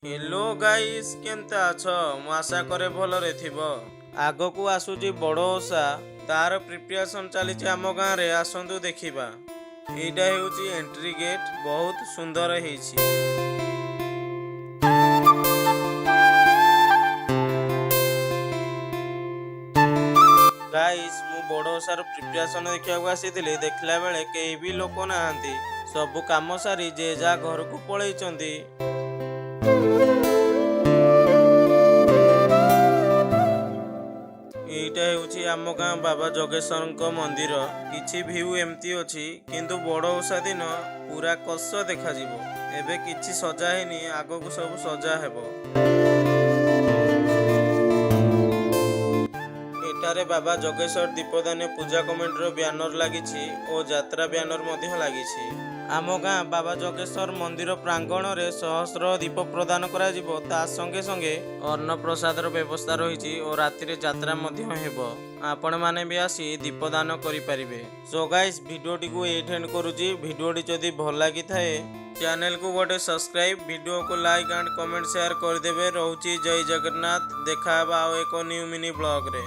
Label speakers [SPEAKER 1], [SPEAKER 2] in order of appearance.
[SPEAKER 1] Hello guys, କେନ୍ତା ଅଛ? ମୁଁ ଆଶା କରେ ଭଲରେ ଥିବ। ଆଗକୁ ଆସୁଛି ବଡ଼ ଓଷା, ତାର ପ୍ରିପାରେସନ୍ ଚାଲିଛି ଆମ ଗାଁରେ। ଆସନ୍ତୁ ଦେଖିବା। ଏଇଟା ହେଉଛି ଏଣ୍ଟ୍ରି ଗେଟ୍, ବହୁତ ସୁନ୍ଦର ହେଇଛି। ଗାଇସ୍, ମୁଁ ବଡ଼ ଓଷାର ପ୍ରିପାରେସନ୍ ଦେଖିବାକୁ ଆସିଥିଲି। ଦେଖିଲା ବେଳେ କେହି ବି ଲୋକ ନାହାନ୍ତି। ସବୁ କାମ ସାରି ଯେ ଯାହା ଘରକୁ ପଳେଇଛନ୍ତି। ଏଇଟା ହେଉଛି ଆମ ଗାଁ ବାବା ଜଗେଶ୍ୱରଙ୍କ ମନ୍ଦିର। କିଛି ଭିଉ ଏମିତି ଅଛି, କିନ୍ତୁ ବଡ଼ ଓଷା ଦିନ ପୁରା କଷ ଦେଖାଯିବ। ଏବେ କିଛି ସଜା ହେଇନି, ଆଗକୁ ସବୁ ସଜା ହେବ। ଏଠାରେ ବାବା ଜଗେଶ୍ୱର ଦୀପଦାନ ପୂଜା କମିଟିର ବ୍ୟାନର ଲାଗିଛି ଓ ଯାତ୍ରା ବ୍ୟାନର ମଧ୍ୟ ଲାଗିଛି। ଆମ ଗାଁ ବାବା ଜଗେଶ୍ୱର ମନ୍ଦିର ପ୍ରାଙ୍ଗଣରେ ସହସ୍ର ଦୀପ ପ୍ରଦାନ କରାଯିବ। ତା ସଙ୍ଗେ ସଙ୍ଗେ ଅନ୍ନପ୍ରସାଦର ବ୍ୟବସ୍ଥା ରହିଛି ଓ ରାତିରେ ଯାତ୍ରା ମଧ୍ୟ ହେବ। ଆପଣମାନେ ବି ଆସି ଦୀପଦାନ କରିପାରିବେ। ସୋ ଗାଇସ୍, ଭିଡ଼ିଓଟିକୁ ଏଇଠି ଏଣ୍ଡ କରୁଛି। ଭିଡ଼ିଓଟି ଯଦି ଭଲ ଲାଗିଥାଏ, ଚ୍ୟାନେଲକୁ ଗୋଟେ ସବସ୍କ୍ରାଇବ୍, ଭିଡ଼ିଓକୁ ଲାଇକ୍ ଆଣ୍ଡ କମେଣ୍ଟ ସେୟାର କରିଦେବେ। ରହୁଛି, ଜୟ ଜଗନ୍ନାଥ। ଦେଖା ହେବା ଆଉ ଏକ ନ୍ୟୁ ମିନି ବ୍ଲଗରେ।